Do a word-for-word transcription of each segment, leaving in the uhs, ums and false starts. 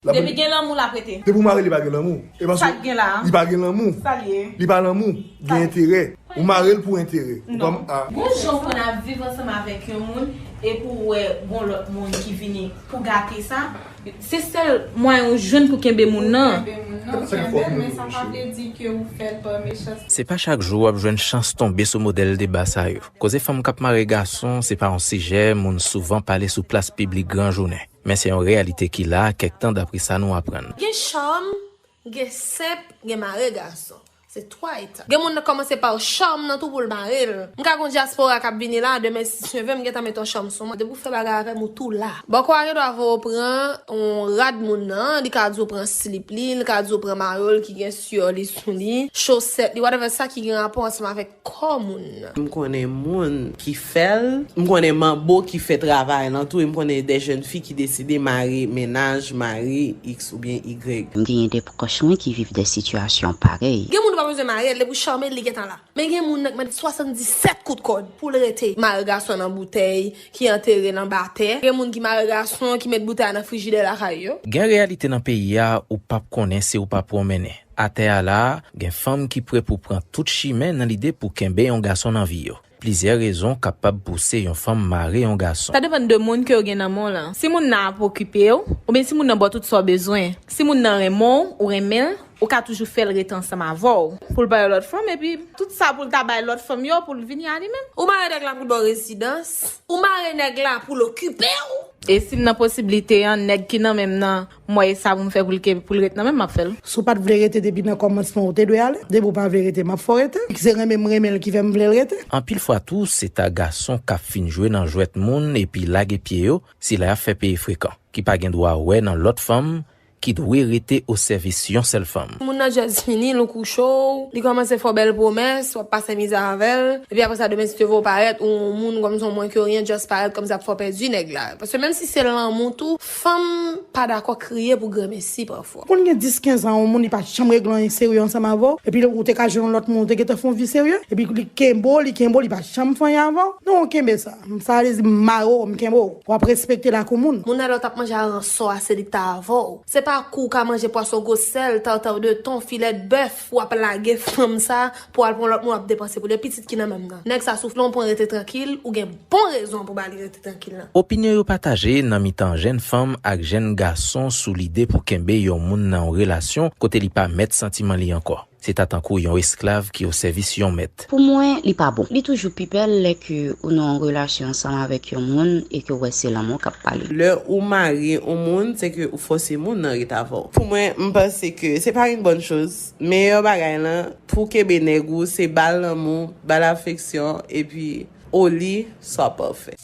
Depi gen lanmou, l ap rete. Depi w mare li, pa gen lanmou. E paske li pa gen lanmou. Sa l ye? Li pa lanmou. Gen enterè. Ou mare l pou enterè. Non. Gon jan w konn ap viv ansanm avèk yon moun, epi w wè gon lòt moun ki vini pou gate sa. Se sèl mwayen ou jwenn pou kenbe moun nan. Pou kenbe moun nan, kenbe l, men sa pa vle di ke ou fè l pa mechanste. Se pa chak jou w ap jwenn chans tonbe sou modèl deba sa yo. Koze fanm k ap mare gason, se pa yon sijè moun souvan pale sou plas piblik gran jounen. Men se yon reyalite ki la kèk tan dapre sa nou aprann. Gen chòm, gen senp, gen mare gason. Se twa etap. Gen moun nan kòmanse pa chòm nan tou pou l mare l. M ka gon dyaspora k ap vini la, demen si Dye vle, m gentan mete yon chòm sou mwen. Depi w fè bagay avè m, ou tou la. Bòkò a gen dwa voye w pran yon rad moun nan, li ka di w pran slip li, li ka di w pran mayo l ki gen syè li sou li, chosèt li, whatever, sa ki gen rapò ansanm avèk kò moun nan. M konnen moun ki fè l, m konnen manbo ki fè travay lan tou, e m konnen de jèn fi ki deside mare mennaj, mari, X oubyen Y. M genyen de pwòch mwen ki viv de sitiyasyon parèy. Gen moun ou pa bezwen mare l, depi w chòm li, li gentan la. Men gen moun nan k mande swasanndisèt kout kòd pou l rete. Mare gason nan boutèy ki antere l anba tè. Gen moun ki mare gason ki met boutèy a nan frijidè lakay yo. Gen reyalite nan peyi a ou p ap konnen si ou pa pwonmennen. Atè a la a, gen fanm ki prè pou pran tout chimen nan lide pou kenbe yon gason nan vi yo. Plizyè rezon kapab pouse yon fanm mare yon gason. Sa depann de moun ke w gen nan men w lan. Si moun nan ap okipe w, oubyen si moun nan ba w tout sa w bezwen. Si moun nan renmen w, ou renmen l, ou ka toujou fè l rete ansanm avè w. Pou l bay yon lòt fanm, epi tout sa pou l ta bay lòt fanm yo, pou l vini a li menm. Ou mare nèg la pou l ba w rezidans. Ou mare nèg la pou l okipe w. E si m nan posiblite an, nèg ki nan men m nan, m wè e sa pou m fè pou l ke, pou l ret nan men m, m ap fè l. Si w pa t vle rete depi nan kòmansman, ou te dwe ale. Depi w pa vle rete, m ap fè w rete. Se renmen m renmen l ki fè m vle l rete. Anpil fwa tou, se ta gason k ap fin jwe nan jwèt moun epi lage pye yo, sila y ap fè peye frekan, ki pa gen dwa wè nan lòt fanm, ki dwe rete o sèvis yon sèl fanm. Moun nan just fini, l kouche w, li kòmanse fè w bèl pwomès, w ap pase mizè avè l, epi apre sa, demen si Dye vle w parèt, ou yon moun kòmsi w mwens ke ryen, just parèt kòmsi ap fè w pèdi nèg la. Paske menm si se lanmou tou, fanm pa dakò kriye pou granmesi pafwa. Konn gen dis kenz an, yon moun li pa janm regle anyen serye ansanm avè w, epi ou te ka jwenn yon lòt moun, ou te gentan fè yon vi serye, epi li kenbe w, li kenbe w, li pa janm fè anyen avè w. Non, kenbe sa. Sa vle di m mare w, m kenbe w. W ap respekte lakou moun. Moun nan lè w t ap manje a ransò a, se li k ta avè w. Se pa kou w ka manje pwason gwo sèl, tartar de thon, filèt bèf, w ap lage fanm sa pou al pran lòt moun w ap depanse pou li. E pitit ki nan men m nan. Nèg sa soufle w, pran rete trankil, ou gen bon rezon pou ba li rete trankil lan. Opinyon yo pataje nan mitan jèn fanm ak jèn gason sou lide pou kenbe yon moun nan yon relasyon kote li pa mèt santiman li ankò. Se ta tankou yon esklav ki o sèvis yon mèt. Pou mwen, li pa bon. Li toujou pi bèl lè ke ou nan yon relasyon ansanm avèk yon moun e ke w wè se lanmou k ap pale. Lè ou mare yon moun, se ke ou fòse moun nan ret avè w. Pou mwen, m panse ke se pa yon bòn choz. Meyè bagay lan, pou kenbe nèg ou, se ba l lanmou, ba l afeksyon, epi au lit, sois parfait.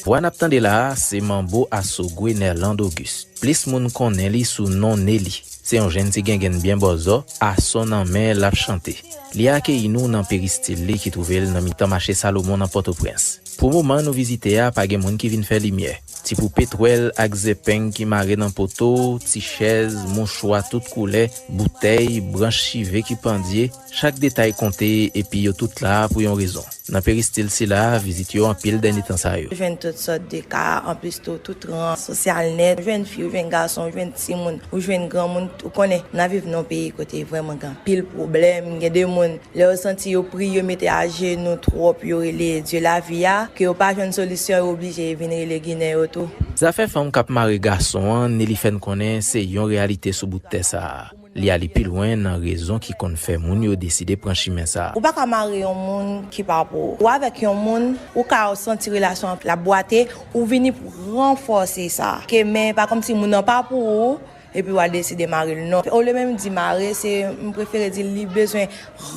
Vwa n ap tande la a, se manbo a Sogwe Nerland Auguste. Plis moun konnen li sou non Nelly. Se yon jèn ti gengenn byen bòzò, a son nan men l ap chante. Li akeyi nou nan peristil li ki twouve l nan mitan mache Salomon nan Pòtoprens. Pou moman nou vizite a, pa gen moun ki vin fè limyè. Ti poupe twèl ak zepeng ki mare nan poto, ti chèz, mouchwa tout koulè, boutèy, branch chive ki pandye, chak detay konte epi yo tout la pou yon rezon. Nan peristil sila, vizit yo anpil dènye tan sa yo. Ou jwenn tout sòt de ka, anplis tou, tout ran sosyal nèt. Ou jwenn fi, ou jwenn gason, ou jwenn timoun, ou jwenn granmoun, ou konnen, n ap viv nan yon peyi kote vrèman gen anpil pwoblèm, gen de moun, lè yo santi yo pri, yo mete ajenou twòp, yo rele Dye lavi a, ke yo pa jwenn solisyon, yo oblije vin rele Ginen yo tou. Zafè fanm k ap mare gason an, Nelly fè n konnen se yon reyalite sou bout tè sa a. Li ale pi lwen nan rezon ki konn fè moun yo deside pran chimen sa a. Ou pa ka mare yon moun ki pa pou ou. Ou avèk yon moun, ou ka santi relasyon an ap bwate, ou vini pou ranfòse sa. Ke men pa kòmsi moun nan pa pou ou, epi w al deside mare l, non. Olye menm di mare, se, m prefere di li bezwen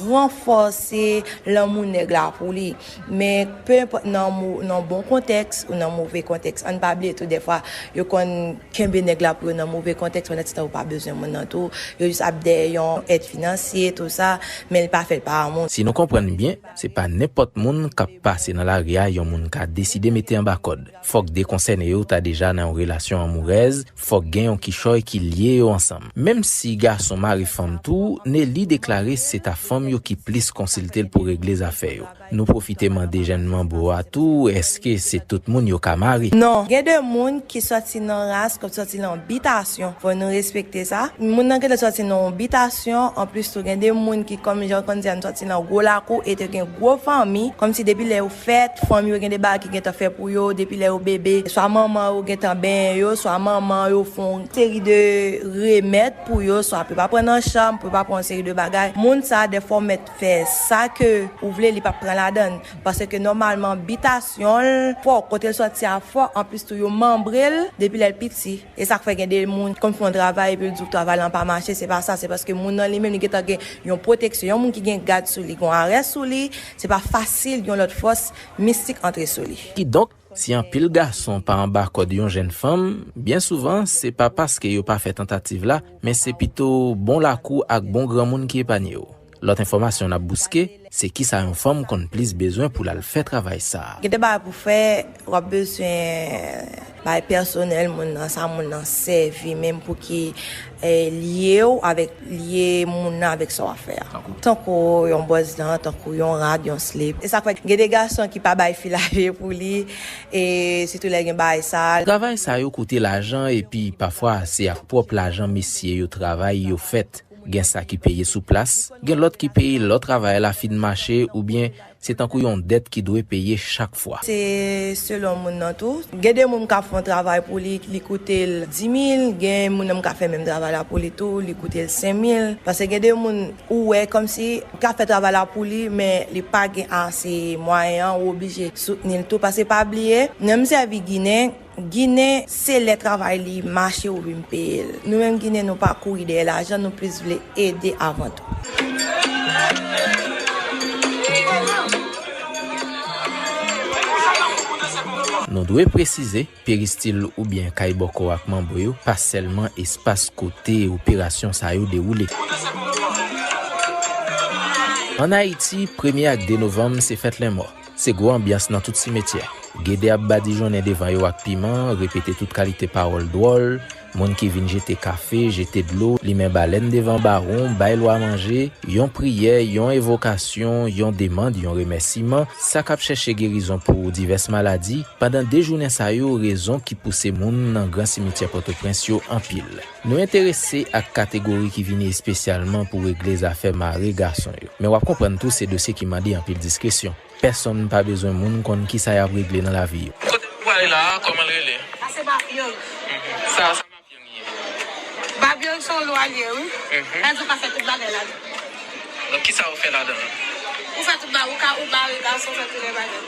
ranfòse lanmou nèg la pou li. Men, pe enpòt nan mo-, nan bon kontèks ou nan move kontèks, ann pa bliye tou, dèfwa, yo konn kenbe nèg la pou yo nan move kontèks, pandan ti tan ou pa bezwen moun nan tou. Yo jis ap dèyè yon èd finansye, tou sa, men li pa fè l pa amou. Si nou konprann byen, se pa nenpòt moun k ap pase nan lari a yon moun ka deside mete anba kòd. Fòk de konsène yo ta deja nan yon relasyon anmourèz, fòk gen yon kichòy ki lye yo ansanm. Menm si gason mare fanm tou, Nelly deklare se ta fanm yo ki plis konsilte l pou regle zafè yo. Nou pwofite mande jèn manbo a tou, èske se tout moun yo ka mare? Non, gen de moun ki sòti nan ras, k ap sòti nan bitasyon. Fò nou respekte sa. Moun nan gentan sòti nan yon bitasyon, anplis tou gen de moun ki, kòm jan w konn di a, sòti nan gwo lakou e te gen gwo fanmi, kòmsi depi lè yo fèt, fanmi yo gen de bagay ki gentan fè pou yo, depi lè yo bebe, swa manman yo gentan benyen yo, swa manman yo fè yon seri de remèd pou yo, swa pou yo pa pran nan chanm, pou yo pa pran yon seri de bagay. Moun sa, dèfwa w mèt fè sa ke ou vle, li p ap pran ladan l. Paske nòmalman, bitasyon l fò, kote l sòti a fò, anplis tou yo manbre l depi lè l piti. E sa k fè gen de moun konn fè yon travay epi l di w travay lan pa mache, se pa sa, se paske moun nan li menm li gentan gen yon pwoteksyon. Yon moun ki gen gad sou li, gen yon arè sou li, se pa fasil yon lòt fòs mistik antre sou li. Kidonk, si anpil gason pa anba kòd yon jèn fanm, byen souvan, se pa paske yo pa fè tantativ la, men se pito bon lakou ak bon granmoun ki epanye yo. Lòt enfòmasyon n ap bouske, se kisa yon fanm konn plis bezwen pou l al fè travay sa a. Gen de bagay pou fè, w ap bezwen bay pèsonèl moun nan, sa moun nan sèvi menm pou ki eh, lye w avèk, lye moun nan avèk sa w ap fè a. Tankou? Tankou yon bòs dan, tankou yon rad, yon slip. E sa k fè gen de gason ki pa bay fi laje pou li, e sitou lè gen bagay sa. Travay sa yo koute lajan epi pafwa se ak pwòp lajan mesye yo travay yo fèt. Gen sa ki peye sou plas, gen lòt ki peye lè travay la fin mache oubyen se tankou yon dèt ki dwe peye chak fwa. Se selon moun nan tou. Gen de moun m ka fè yon travay pou li, li koute l di mil, gen moun nan m ka fè menm travay la pou li tou, li koute l senk mil. Paske gen de moun ou wè kòmsi ou ka fè travay la pou li, men li pa gen ase mwayen an, ou oblije soutni l tou. Paske pa bliye, nan m sèvi Ginen, Ginen, se lè travay li mache ou vin peye l. Nou menm Ginen, nou pa kouri dèyè lajan, nou plis vle ede avan tou. Nou dwe presize, peristil oubyen kay bòkò ak manbo yo pa sèlman espas kote operasyon sa yo dewoule. Ann Ayiti, premye ak de novanm se fèt lenmò. Se gwo anbyans nan tout simetyè. Gede ap badijonnen devan yo ak piman, repete tout kalite pawòl dwòl, moun ki vin jete kafe, jete dlo, limen balèn devan bawon, bay lwa manje, yon priyè, yon evokasyon, yon demann, yon remèsiman, sa k ap chèche gerizon pou divès maladi, pandan de jounen sa yo, rezon ki pouse moun nan gran simityè Pòtoprens yo anpil. Nou enterese ak kategori ki vini espesyalman pou regle zafè mare gason yo. Men w ap konprann tou se dosye ki mande anpil diskresyon. Pèsonn pa bezwen moun konn kisa y ap regle nan lavi yo. Kote nou prale la a, kòman l rele? Sa se mafyang. Sa, sa mafyang ye? Mafyang se yon lwa li ye, wi. Mhm. Sa di w ka fè tout bagay ladan. Donk, kisa ou fè ladan l? Ou fè tout bagay, ou ka, ou bare gason, fè tout lè bagay.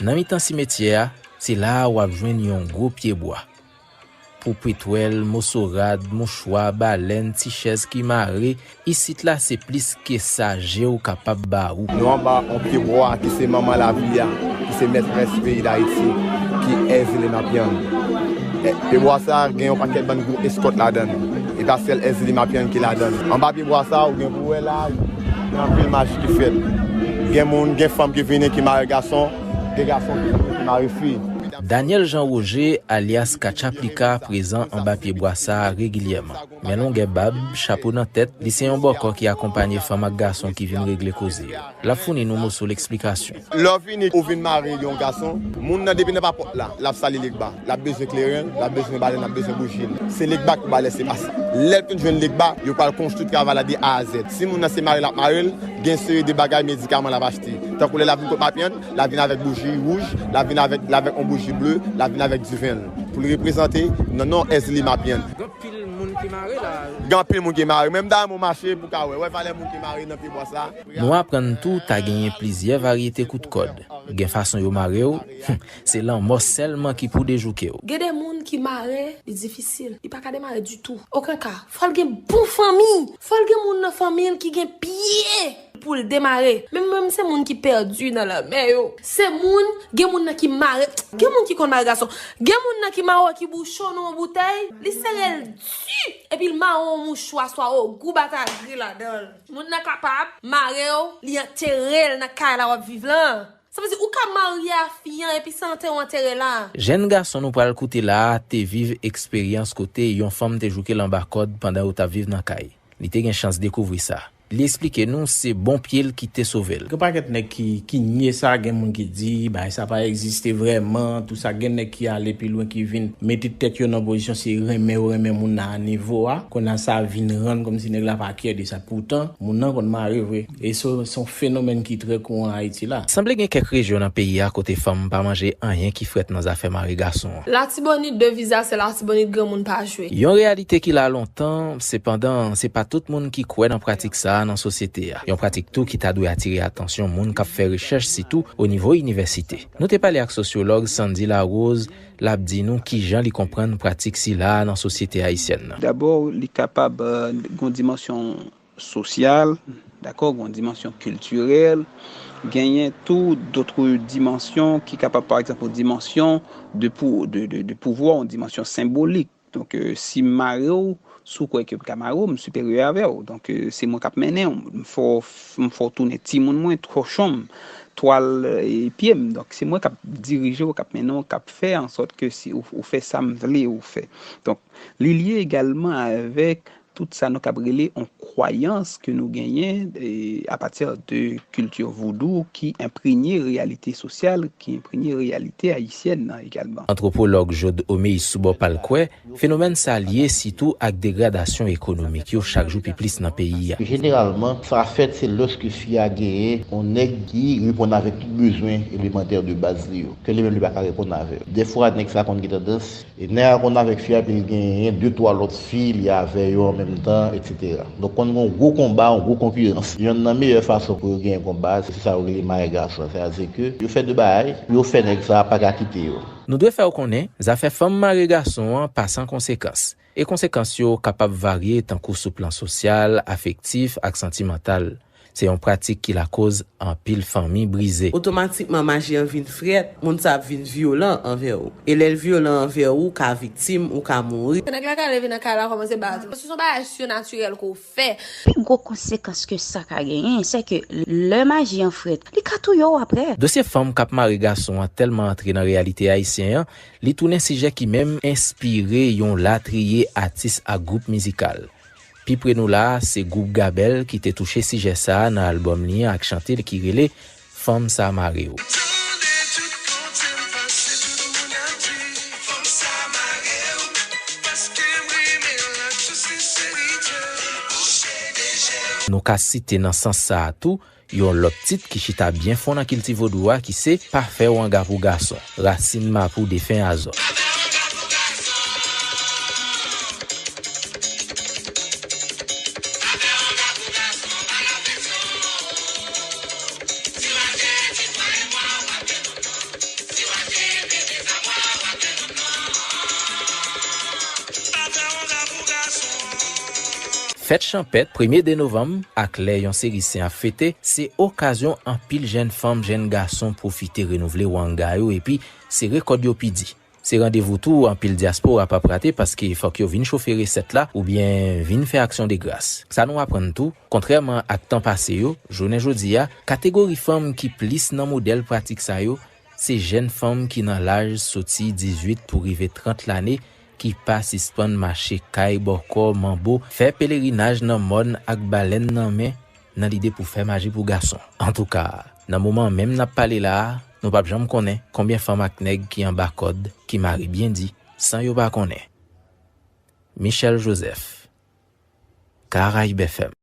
Nan mitan simetyè a, se la a w ap jwenn yon gwo pye bwa. Pou pwetwèl, moso rad, mouchwa, balèn, ti chèz ki mare, isit la se plis ke sa je w kapab ba ou. Nou anba yon pye bwa ki se manman lavi a, ki se mètrès peyi Dayiti, ki Èzili Mapyang. E, pye bwa sa a gen yon pakèt bann gwo eskòt ladan l. E pa sèl Èzili Mapyang ki ladan l. Anba pye bwa sa a, ou gen pou wè la, gen anpil mach ki fèt. Gen moun, gen fanm ki vini ki mare gason, gen gason ki vini ki mare fi. Daniel Jean Roger, alyas Katchaplika, prezan anba pye bwa sa a regilyèman. Men longè bab, chapo nan tèt, li se yon bòkò ki akonpanye fanm ak gason ki vin regle koze yo. L ap founi nou moso leksplikasyon. Lè w vini, ou vin mare yon gason, moun nan depi nan pa pòt la, l ap sale legba, l ap bezwen kleren, l ap bezwen balèn, l ap bezwen bouji l. Se legba ki pou ba l espas. Lè l fin jwenn legba, yo pral konstwi travay la de A a zèd. Si moun nan se mare l ap mare l, gen seri de bagay medikaman l ap achte. Tankou lè l ap vin kot Mapyang, l ap vin avèk bouji wouj, l ap vin avèk, l avèk yon bouji ble, l ap vin avèk diven l. Pou l reprezante nan non Èzili Mapyang. Gen anpil moun ki mare la. Gen anpil moun ki mare. Menm dayè mwen mache pou ka wè. Wè valè moun ki mare nan pye bwa sa. Nou aprann tou ta genyen plizyè varyete kout kòd. Gen fason yo mare w, se lanmò sèlman ki pou dejouke w. Gen de moun ki mare, li difisil. Li pa ka demare ditou. Okenn ka. Fò l gen bon fanmi. Fò l gen moun nan fanmi l ki gen pye pou l demare. Men mwen menm se moun ki pèdi nan lanmè yo. Se moun, gen moun nan ki mare, gen moun ki konn mare gason. Gen moun nan ki mare w ki bouchon nan yon boutèy, li sere l di, epi l mare w yon mouchwa swa ogou batagri ladan l. Moun nan kapab mare w, li antere l nan kay la w ap viv lan. Sa vle di, ou ka marye a fi an epi se antere w antere la. Jèn gason nou pral koute la a te viv eksperyans kote yon fanm te jouke l anba kòd pandan yo t ap viv nan kay. Li te gen chans dekouvri sa. Li eksplike nou se bon pye l ki te sove l. Gen pakèt nèg ki, ki nye sa, gen moun ki di bagay sa pa egziste vrèman, tou sa. Gen nèg ki ale pi lwen, ki vin mete tèt yo nan pozisyon se renmen yo renmen moun nan a nivo a. Kounye a sa vin rann kòmsi nèg la pa kyè de sa. Poutan, moun nan konn mare vre. E se, se yon fenomèn ki trè kouran Ayiti la. Sanble gen kèk rejyon nan peyi a kote fanm pa manje anyen ki frèt nan zafè mare gason an. Latibonit de viza, se Latibonit granmoun pa jwe. Yon reyalite ki la lontan, sepandan, se pa tout moun ki kwè nan pratik sa a nan sosyete a. Yon pratik tou ki ta dwe atire atansyon moun k ap fè rechèch, sitou o nivo inivèsite. Nou te pale ak sosyològ Sandy Larose, l ap di nou kijan li konprann pratik sila a nan sosyete ayisyèn nan. Dabò, li kapab, euh, gen yon dimansyon sosyal, dakò, gen yon dimansyon kiltirèl, genyen tou dòt dimansyon ki kapab, pa egzanp, yon dimansyon de pou-, de, de, de pouvwa, yon dimansyon senbolik. Donk, euh, si m mare w, si w kwè ke m ka mare w, m siperyè avè w. Donk, euh, se mwen k ap mennen w. M fè w, m fè w tounen timoun mwen, kochon m, twal, euh, pye m. Donk, se mwen k ap dirije w, k ap mennen w, k ap fè an sòt ke si ou, ou fè sa m vle ou fè. Donk, li lye egalman avèk tout sa nou kab rele yon kwayans ke nou genyen, e, apati de kilti voudou ki enprenye reyalite sosyal, ki enprenye reyalite ayisyèn nan egalman. Antwopològ Jaude Omeis sou bò pa l kwè fenomèn sa lye sitou ak degradasyon ekonomik yo chak jou pi plis nan peyi a. Jeneralman, sa fèt se lòske fi a genyen yon nèg ki reponn avèk tout bezwen elemantè de baz li yo, ke li menm li pa ka reponn avè yo. Dèfwa, nèg sa konn gen tandans E nèg la konn avèk fi a, epi l genyen de, twa lòt fi, li avè yo an menm tan, etsetera. Donk, konn gen yon gwo konba, yon gwo konkirans. Yonn nan meyè fason pou yo genyen konba, se sa yo rele mare gason. Sètadi ke yo fè de bagay pou yo fè nèg sa a pa ka kite yo. Nou dwe fè w konnen, zafè fanm mare gason an pa san konsekans. E konsekans yo kapab varye tankou sou plan sosyal, afektif ak santimantal. Se yon pratik ki lakoz anpil fanmi brize. Otomatikman, maji an vin frèt, moun sa ap vin vyolan anvè ou. E lè l vyolan anvè ou, ou ka viktim, ou ka mouri. Nèg la ka leve nan kay la, kòmanse bat ou. Se yon bagay sinatirèl ke w fè. Pi gwo konsekans ke sa ka genyen, se ke lè maji an frèt, li ka touye w aprè. Dosye fanm k ap mare gason an tèlman antre nan reyalite ayisyen an, li tounen sijè ki menm enspire yon latriye atis ak gwoup mizikal. Pi pre nou la a, se gwoup Gabèl ki te touche sijè sa a nan albòm li an ak chante l ki rele Fanm sa mare w. Nou ka site nan sans sa a tou, yon lòt tit ki chita byen fon nan kilti vodou a ki se Pa fè wanga pou gason, rasin mapou defen Azò. Fèt chanpèt, premye de novanm, ak lè yon seri sen ap fete, se okazyon anpil jèn fanm, jèn gason pwofite renouvle wanga yo epi sere kòd yo pi di. Se randevou tou anpil dyaspora p ap rate paske fòk yo vin chofe resèt la oubyen vin fè aksyon de gras. Sa nou aprann tou, kontrèman ak tan pase yo, jounen jodi a, kategori fanm ki plis nan modèl pratik sa yo, se jèn fanm ki nan laj soti dizuit pou rive trant lane ki pa sispann mache kay, bòkò, manbo, fè pelerinaj nan mòn ak balèn nan men, nan lide pou fè maji pou gason. Antouka, nan moman menm n ap pale la a, nou p ap janm konnen konbyen fanm ak nèg ki anba kòd, ki mare byen di, san yo pa konnen. Michel Joseph, Caraïbes F M.